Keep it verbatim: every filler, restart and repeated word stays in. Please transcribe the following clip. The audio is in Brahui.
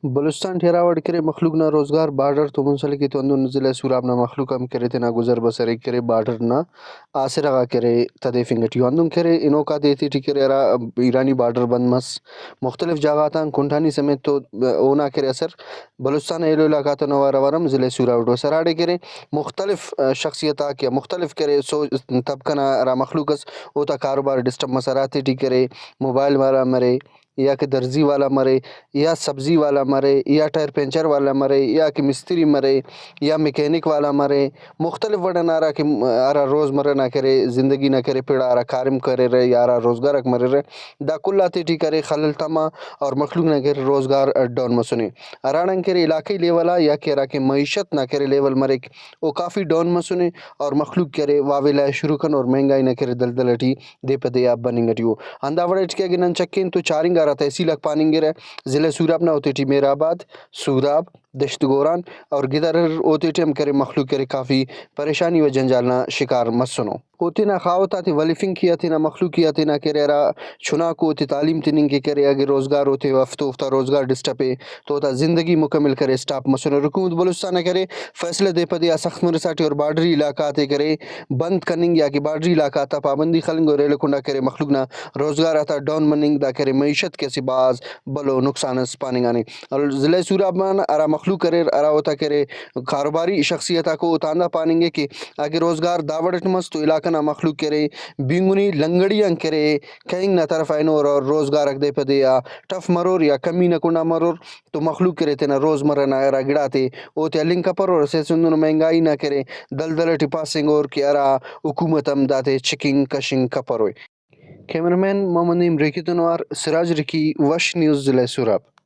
بلوچستان ٹی ہرا وڑ کہ ارے مخلوق نا روزگار بارڈر تو منسلک ءِ، تو ہندن ضلع سوراب نا مخلوق ہم کہ ارے تینا گزر بسر ءِ کہ ارے بارڈر نا آسرہ غا کہ ارے تدیفنگ ٹی ءُ۔ ہندن کہ ارے ہنوکا دے تیٹی کہ ارے ہرا ایرانی بارڈر بند مس، مختلف جاگہ غاتان کنڈانی سمیت تو اونا کہ ارے اثر بلوچستان نا ایلو علاقہ غاتون اوار اوار ہم ضلع سوراب ٹی مس۔ ہراڑے کہ ارے مختلف شخصیت آک یا مختلف کہ ارے سوچ طبقہ نا ہرا مخلوق ئس اوتا کاروبار ڈسٹرب مس، ہراتیٹی کہ ارے موبائل والا مرے، یا کہ درزی والا مرے، یا سبزی والا مرے، یا ٹائر پنچر والا مرے، یا کہ مستری مرے، یا میکینک والا مرے، مختلف وڑ ئنا ہرا کہ ہرا روزمرہ نا کہ ارے زندگی نا کہ ارے پڑ آ ہرا کاریم کریرہ یا ہرا روزگار آک مریرہ، دا کل آتیٹی کہ ارے خلل تما اور مخلوق نا کہ ارے روزگار ڈاؤن مسنے۔ ہراڑان کہ ارے علاقائی لیول آ یا کہ ہرا کہ معیشت نا کہ ارے لیول مریک، او کافی ڈاؤن مسنے اور مخلوق کہ ارے واویلا شروع کن اور مہنگائی نا کہ ارے دلدل ٹی دے پہ دے آ بننگ ٹی ءُ۔ ہندا وڑ اٹ کہ اگہ نن چکین تو چارینگا ہرا تحصیل آک پاننگرہ ضلع سوراب نا، اوتیٹی میر آباد، سوراب، دشت گوران اور گدر اوتیٹی ہم کہ ارے مخلوق کہ ارے کافی پریشانی و جنجال نا شکار مسنو۔ او تینا خاہوت آتے ولیفنگ کیا، تینا مخلوق کیا تینا کہ ارے ہرا چناکو اوتے تعلیم تننگ کہ کہ ارے اگہ روزگار اوتے اف تو اوفتا روزگار ڈسٹرب ءِ۔ تو اوتا زندگی مکمل کہ ارے اسٹاپ مسنے۔ حکومت بلوچستان نا کہ ارے فیصلہ دے پہ دے آ سخت مرساٹی اور بارڈری علاقہ غاتے کہ ارے بند کننگ یا کہ بارڈری علاقہ غاتا پابندی خلنگ اور ایلو کنڈا کہ ارے مخلوق نا روزگار آتا ڈاؤن مننگ دا کہ ارے معیشت کہ اسہ بھاز بھلو نقصان اس پاننگانے۔ اور ضلع سوراب آن ہرا مخلوق اریر ہرا اوتا کہ ارے کاروباری شخصیت آکو اوتا ہندا پاننگ ءِ کہ اگہ روزگار دا وڑ اٹ مس تو علاقہ نا مخلوق کہ ارے بینگنی لنگڑی آن کہ ارے کہنگ نا طرف آ ہنور اور روزگار آک دے پہ دے آ ٹف مرور یا کمی نا کنڈا مرور۔ تو مخلوق کہ ارے تینا روزمرہ نا ہرا گڑاتے اوتے ہلنگ کپرور، اسہ اسہ ہندنو مہنگائی نا کہ ارے دلدل ٹی پاسنگور کہ ہرا حکومت ہم داتے چکنگ کشنگ کپروئے۔ کیمرہ مین محمد نعیم ریکی تون اوار سراج ریکی، وش نیوز، ضلع سوراب۔